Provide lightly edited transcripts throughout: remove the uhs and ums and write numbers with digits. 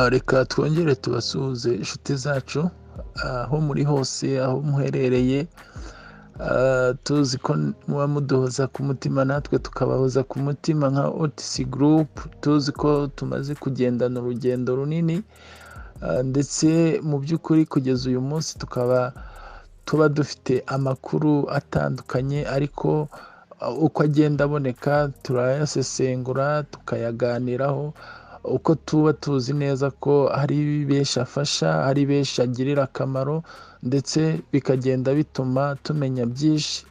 Reka twongere tubasuhuze, inshuti zacu, aho muri hose, aho muherereye. Tuzi ko muba muduhoza ku mutima, natwe tukabahoza ku mutima nka OTC Group. Tuzi ko tumaze kugendana urugendo runini, ndetse mu by'ukuri kugeza uyu munsi tukaba tuba dufite amakuru atandukanye, ariko uko agenda aboneka turayasesengura, tukayaganiraho, uko tuba tuzi neza ko hari benshi afasha, hari benshi agirira akamaro, ndetse bikagenda bituma tumenya byinshi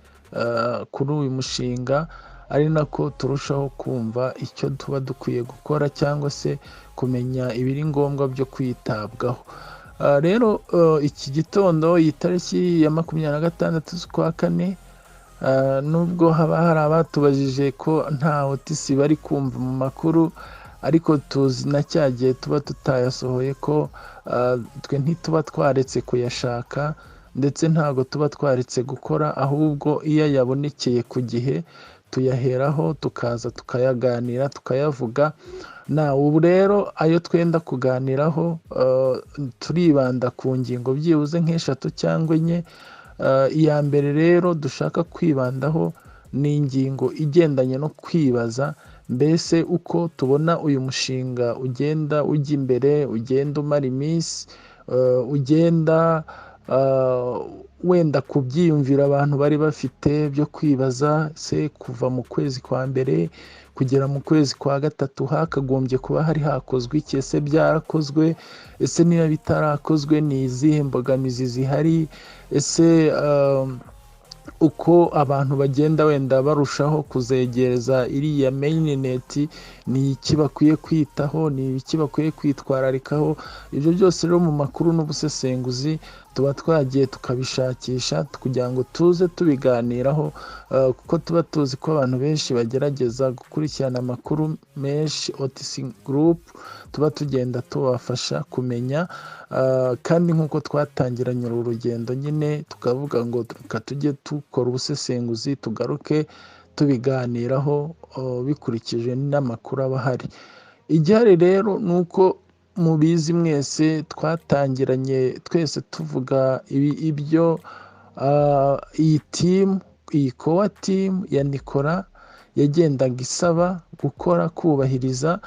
kuri uyu mushinga, ari nako turushaho kumva icyo tuba dukwiye gukora cyangwa se kumenya ibiri ngombwa byo kwitabwaho. Rero iki gitondo, iyi tariki ya 26 z'ukwa 4, nubwo haba hari abatubajije ko nta OTC bari kumva mu makuru, ariko tuzi na cya gihe tuba tutayasohoye ko twe ntituba twaretse kuyashaka, ndetse ntabwo tuba twaretse gukora, ahubwo iyo yabonekeye ku gihe tuyaheraho, tukaza tukayaganira, tukayavuga. Na ubu rero ayo twenda kuganiraho, turibanda ku ngingo byibuze nk'eshatu cyangwa enye. Iya mbere rero dushaka kwibandaho ni ingingo igendanye no kwibaza mbese uko tubona uyu mushinga ugenda ujya imbere, ugenda umara iminsi, ugenda wenda ku byiyumviro abantu bari bafite byo kwibaza se kuva mu kwezi kwa mbere kugera mu kwezi kwa gatatu hakagombye kuba hari hakozwe iki? Ese byarakozwe? Ese niba bitarakozwe, ni izihe mbogamizi zihari? Ese uko abantu bagenda wenda barushaho kuzegereza iriya mainnet, ni iki bakwiye kwitaho? Ni ibiki bakwiye kwitwararikaho? Ibyo byose rero mu makuru n'ubusesenguzi tuba twagiye tukabishakisha kugira ngo tuze tubiganiraho, kuko tuba tuzi ko abantu benshi bagerageza gukurikirana amakuru menshi OTC Group tuba tugenda tubafasha kumenya. Kandi nk'uko twatangiranye uru rugendo nyine, tukavuga ngo reka tujye dukora ubusesenguzi, tugaruke tubiganiraho bikurikije n'amakuru aba ahari. Igihari rero ni uko mubizi mwese, twatangiranye twese tuvuga ibyo iyi team, iyi core team ya Nicolas yagendaga isaba gukora, kubahiriza.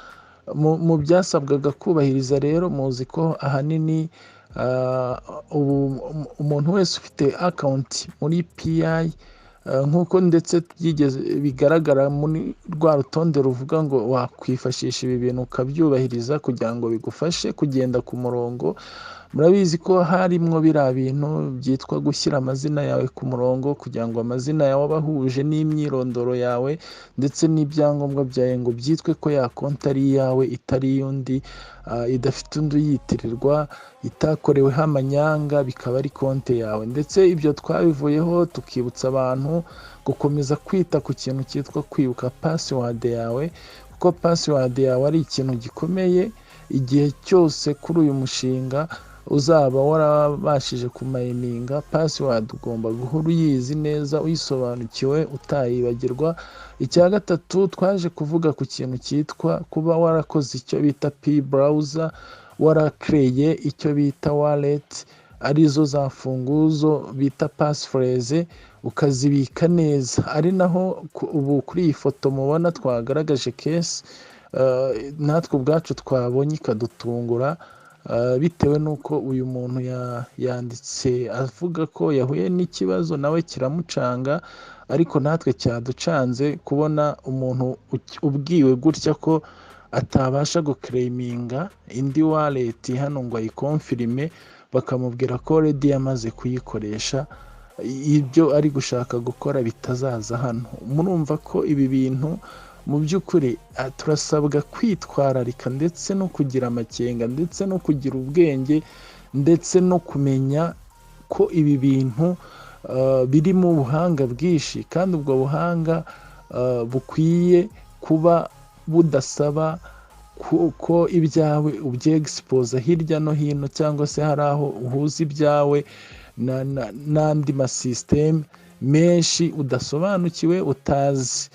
Mu byasabwaga kubahiriza rero, muzi ko ahanini ubu umuntu wese ufite account muri PI, nk'uko ndetse byigeze bigaragara muri rwa rutonde ruvuga ngo wakwifashisha ibi bintu ukabyubahiriza kugira ngo bigufashe kugenda ku murongo, murabizi ko harimwo biriya bintu byitwa gushyira amazina yawe ku murongo, kugira ngo amazina yawe abe ahuje n'imyirondoro yawe ndetse n'ibyangombwa byawe, ngo byitwe ko ya konti ari iyawe, itari iy'undi, idafite undi uyitirirwa, itakoreweho amanyanga, bikaba ari konti yawe. Ndetse ibyo twabivuyeho, tukibutsa abantu gukomeza kwita ku kintu cyitwa kwibuka password yawe, kuko password yawe ari ikintu gikomeye. Igihe cyose kuri uyu mushinga uzaba warabashije kumayininga, password ugomba guhora uyizi neza, uyisobanukiwe, utayibagirwa. Icya gatatu, twaje kuvuga ku kintu cyitwa kuba warakoze icyo bita Pi Browser, warakereye icyo bita wallet, arizo za mfunguzo bita passphrase, ukazibika neza. Ari naho ubu kuri iyi foto mubona twagaragaje case natwe ubwacu twabonye ikadutungura, bitewe n'uko uyu muntu yanditse avuga ko yahuye n'ikibazo nawe kiramucanga, ariko natwe cyaducanze kubona umuntu ubwiwe gutya ko atabasha guclaiminga indi wallet hano ngo ayiconfirme, bakamubwira ko already yamaze kuyikoresha, ibyo ari gushaka gukora bitazaza hano. Murumva ko ibi bintu mu by'ukuri turasabwa kwitwararika, ndetse no kugira amakenga, ndetse no kugira ubwenge, ndetse no kumenya ko ibi bintu birimo ubuhanga bwinshi, kandi ubwo buhanga bukwiye kuba budasaba ko ibyawe ubyexposa hirya no hino, cyangwa se hari aho uhuza ibyawe n'andi masisiteme menshi udasobanukiwe, utazi.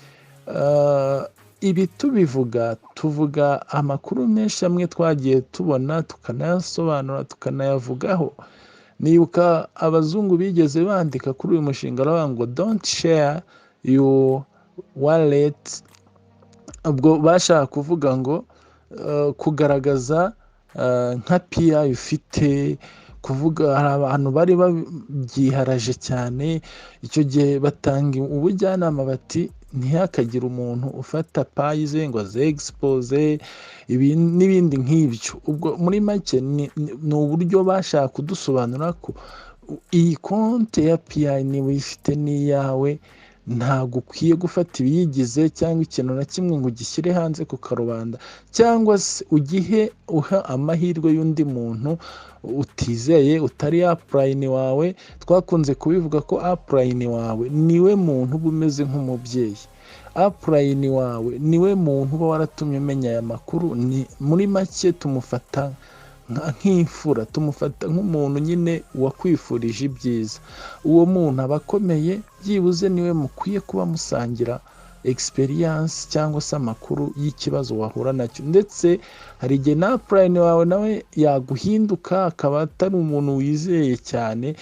Ibi tubivuga, tuvuga amakuru menshi amwe twagiye tubona, tukanayasobanura, tukanayavugaho. Nibuka abazungu bigeze bandika kuri uyu mushinga, baravuga ngo "Don't share your wallet". Ubwo bashaka kuvuga ngo kugaragaza nka PI ufite, kuvuga hari abantu bari babyiharaje cyane icyo gihe, batanga ubujyanama bati ntihakagire umuntu ufata Pi ze ngo aze-expose ibi n'ibindi nk'ibyo. Ubwo muri make ni uburyo bashaka kudusobanura ko iyi konti ya PI niba uyifite n'iyawe, ntabwo ukwiye gufata ibiyigize cyangwa ikintu na kimwe ngo ugishyire hanze ku karubanda, cyangwa se ugihe uha amahirwe y'undi muntu utizeye, utari upline wawe. Twakunze kubivuga ko upline wawe niwe muntu uba umeze nk'umubyeyi, upline wawe niwe muntu uba waratumye umenya aya makuru. Ni muri make tumufata nk'imfura, tumufata nk'umuntu nyine wakwifurije ibyiza. Uwo muntu aba akomeye, byibuze niwe mukwiye kuba musangira experience cyangwa se amakuru y'ikibazo wahura nacyo. Ndetse hari igihe na upline wawe nawe yaguhinduka, akaba atari umuntu wizeye cyane.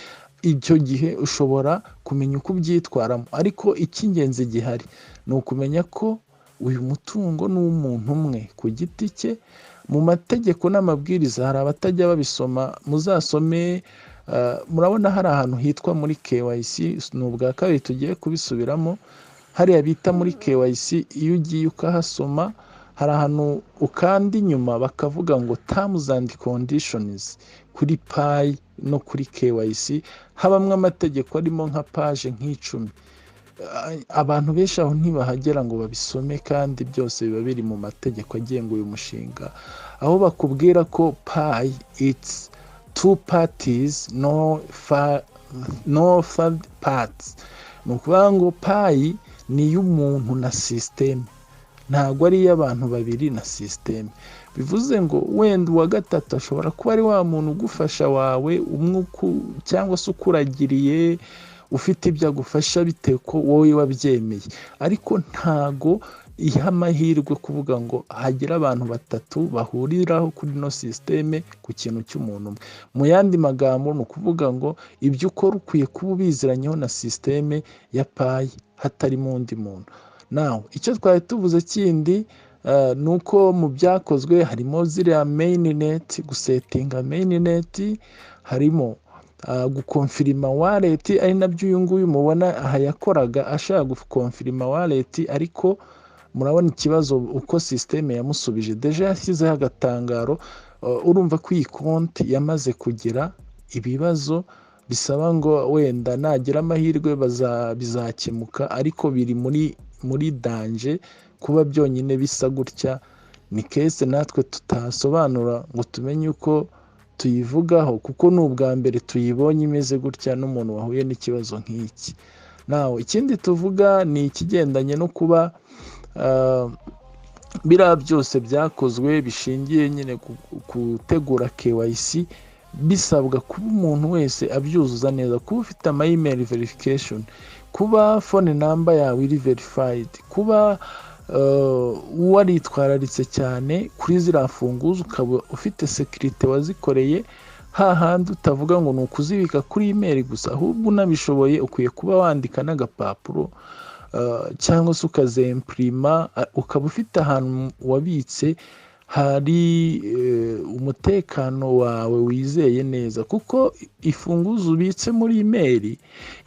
Icyo gihe ushobora kumenya uko ubyitwaramo, ariko icy'ingenzi gihari ni ukumenya ko uyu mutungo ni uw'umuntu umwe ku giti cye. Mu mategeko n'amabwiriza hari abatajya babisoma, muzasome. Murabona hari ahantu hitwa muri KYC, ni ubwa kabiri tugiye kubisubiramo. Hariya bita muri KYC, iyo ugiye ukahasoma, hari ahantu ukanda inyuma bakavuga ngo "Terms and conditions" kuri Pi no kuri KYC, habamo amategeko arimo nka page nk'icumi. Abantu benshi aho ntibahagera ngo babisome, kandi byose biba biri mu mategeko agenga uyu mushinga, aho bakubwira ko Pi it's two parties, no third parties. Ni ukuvuga ngo Pi ni iy'umuntu na sisiteme, ntabwo ari iy'abantu babiri na sisiteme. Bivuze ngo wenda uwa gatatu ashobora kuba ari wa muntu ugufasha wawe umwe, cyangwa se ukuragiriye, ufite ibyo agufasha bitewe ko wowe wabyemeye, ariko ntago iha amahirwe kuvuga ngo hagire abantu batatu bahuriraho kuri ino sisiteme ku kintu cy'umuntu umwe. Mu yandi magambo, ni ukuvuga ngo ibyo ukora ukwiye kuba ubiziranyeho na sisiteme ya Pi, hatarimo undi muntu. Nawe icyo twari tuvuze kindi ni uko mu byakozwe harimo ziriya mainnet, gusettinga mainnet, harimo guconfirma wallet, ari nabyo uyu nguyu mubona aha yakoraga ashaka guconfirma wallet. Ariko murabona ikibazo uko sisiteme yamusubije, déjà yashyizeho agatangaro. Urumva ko iyi konti yamaze kugira ibibazo, bisaba ngo wenda nagira amahirwe bizakemuka, ariko biri muri danger kuba byonyine bisa gutya. Ni case natwe tutasobanura ngo tumenye uko tuyivugaho, kuko ni ubwa mbere tuyibonye imeze gutya n'umuntu wahuye n'ikibazo nk'iki. Nawe ikindi tuvuga ni ikigendanye no kuba biriya byose byakozwe bishingiye nyine ku gutegura KYC, bisabwa kuba umuntu wese abyuzuza neza, kuba ufite ama email verification, kuba phone number yawe iri verified, kuba waritwararitse cyane kuri ziriya funguzo, ukaba ufite sécurité wazikoreye, hahandi utavuga ngo ni ukuzibika kuri email gusa, ahubwo unabishoboye ukwiye kuba wandika n'agapapuro cyangwa se ukazempurima, ukaba ufite ahantu wabitse hari umutekano wawe wizeye neza. Kuko ifunguzo ubitse muri email,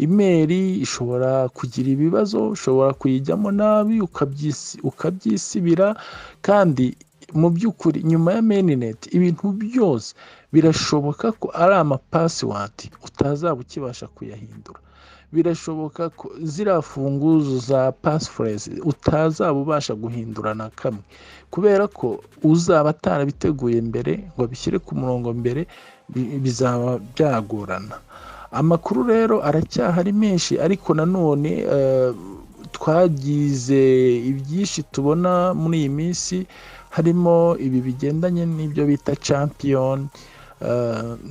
email ishobora kugira ibibazo, ushobora kuyijyamo nabi ukabyisibira. Kandi mu by'ukuri nyuma ya mainnet ibintu byose birashoboka ko ari ama password utazaba ukibasha kuyahindura, birashoboka ko ziriya funguzo za passphrase utazaba ubasha guhindura na kamwe, kubera ko uzaba atarabiteguye mbere ngo abishyire ku murongo mbere, bizaba byagorana. Amakuru rero aracyahari menshi, ariko nanone twagize ibyinshi tubona muri iyi minsi, harimo ibi bigendanye n'ibyo bita champion,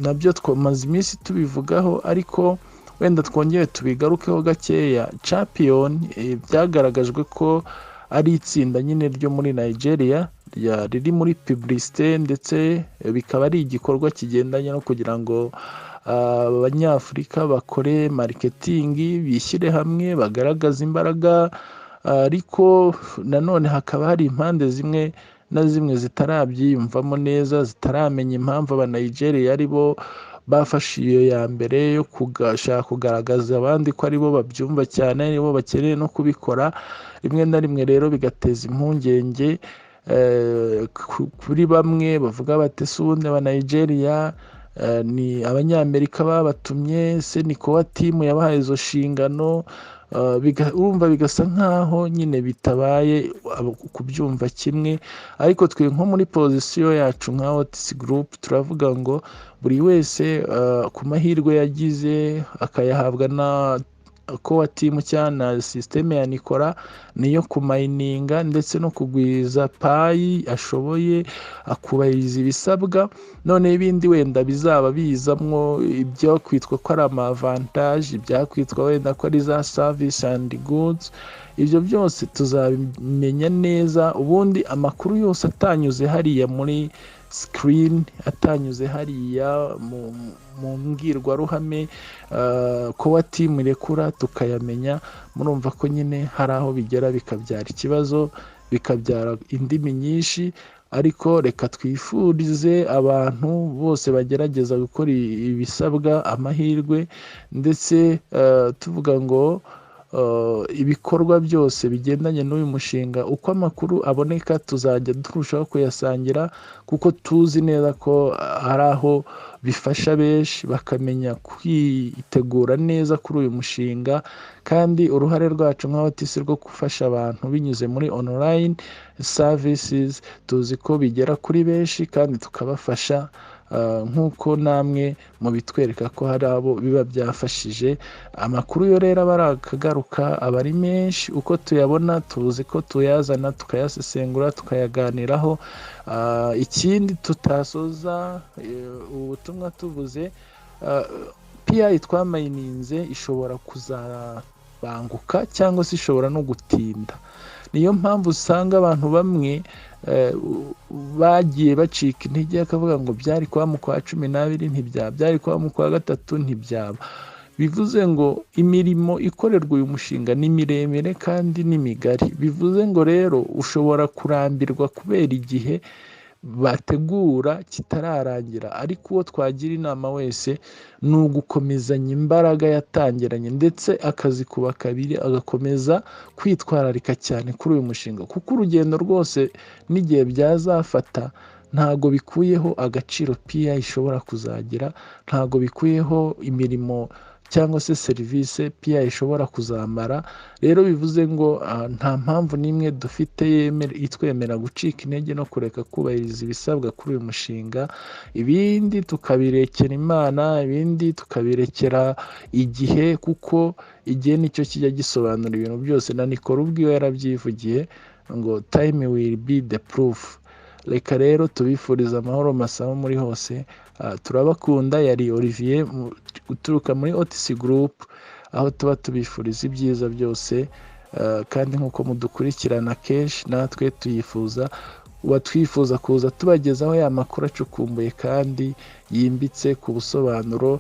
nabyo twamaze iminsi tubivugaho, ariko wenda twongere tubigarukeho gakeya. Champion byagaragajwe ko ari itsinda nyine ryo muri Nigeria riri muri publicité, ndetse bikaba ari igikorwa kigendanye no kugira ngo Abanyafurika bakore marketing, bishyire hamwe, bagaragaze imbaraga. Ariko nanone hakaba hari impande zimwe na zimwe zitarabyiyumvamo neza, zitaramenya impamvu Abanigeria ari bo bafashe iyo ya mbere yo gushaka kugaragaza abandi ko aribo babyumva cyane, aribo bakeneye no kubikora. Rimwe na rimwe rero bigateza impungenge kuri bamwe bavuga bati: "Ese ubundi Abanigeria ni Abanyamerika babatumye? Se ni Core Team yabahaye izo nshingano?" Urumva bigasa nkaho nyine bitabaye kubyumva kimwe. Ariko twe nko muri position yacu nka OTC Group turavuga ngo buri wese ku mahirwe yagize akayahabwa na Core Team cyangwa na système ya Nikora, niyo kumayininga ndetse no kugwiza Pi ashoboye, akubahiriza ibisabwa. Noneho ibindi wenda bizaba bizamwo, ibyo kwitwa ko ari ama avantage, ibyakwitwa wenda ko ari za service and goods, ibyo byose tuzabimenya neza. Ubundi amakuru yose atanyuze hariya muri screen, atanyuze hariya mu mbwirwaruhame Core Team irekura tukayamenya, murumva ko nyine hari aho bigera bikabyara ikibazo, bikabyara indimi nyinshi. Ariko reka twifurize abantu bose bagerageza gukora ibisabwa amahirwe, ndetse tuvuga ngo ibikorwa byose bigendanye n'uyu mushinga, uko amakuru aboneka tuzajya turushaho kuyasangira, kuko tuzi neza ko hari aho bifasha benshi bakamenya kwitegura neza kuri uyu mushinga. Kandi uruhare rwacu nka OTC rwo gufasha abantu binyuze muri online services, tuzi ko bigera kuri benshi kandi tukabafasha, nk'uko namwe mubitwereka ko hari abo biba byafashije. Amakuru yo rero aba ari akagaruka, aba ari menshi. Uko tuyabona tuzi ko tuyazana, tukayasesengura, tukayaganiraho. Ikindi tutasoza ubu butumwa tuvuze, Pi twamayininze ishobora kuzabanguka cyangwa se ishobora no gutinda. Niyo mpamvu usanga abantu bamwe bagiye bacika intege, bakavuga ngo byari kuba mu kwa 12 ntibyaba, byari kuba mu kwa gatatu ntibyaba. Bivuze ngo imirimo ikorerwa uyu mushinga ni miremire kandi ni migari. Bivuze ngo rero ushobora kurambirwa kubera igihe bategura kitararangira. Ariko uwo twagira inama wese ni ugukomezanya imbaraga yatangiranye, ndetse akazikuba kabiri, agakomeza kwitwararika cyane kuri uyu mushinga, kuko urugendo rwose n'igihe byazafata ntago bikuyeho agaciro Pi ishobora kuzagira, ntago bikuyeho imirimo cyangwa se serivisi Pi ishobora kuzamara. Rero bivuze ngo nta mpamvu n'imwe dufite itwemera gucika intege no kureka kubahiriza ibisabwa kuri uyu mushinga. Ibindi tukabirekera Imana, ibindi tukabirekera igihe, kuko igihe nicyo kijya gisobanura ibintu byose. Na Nikora ubwiwe yarabyivugiye ngo "Time will be the proof." Reka rero tubifurize amahoro masa aho muri hose. Turabakunda. Yari Olivier uturuka muri OTC Group, aho tuba tubifuriza ibyiza byose. Kandi nk'uko mudukurikirana kenshi, natwe tuyifuza twifuza kuza tubagezaho ya makuru acukumbuye kandi yimbitse ku busobanuro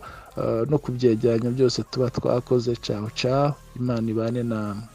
no ku byegeranyo byose tuba twakoze. Caho caho, Imana ibane namwe.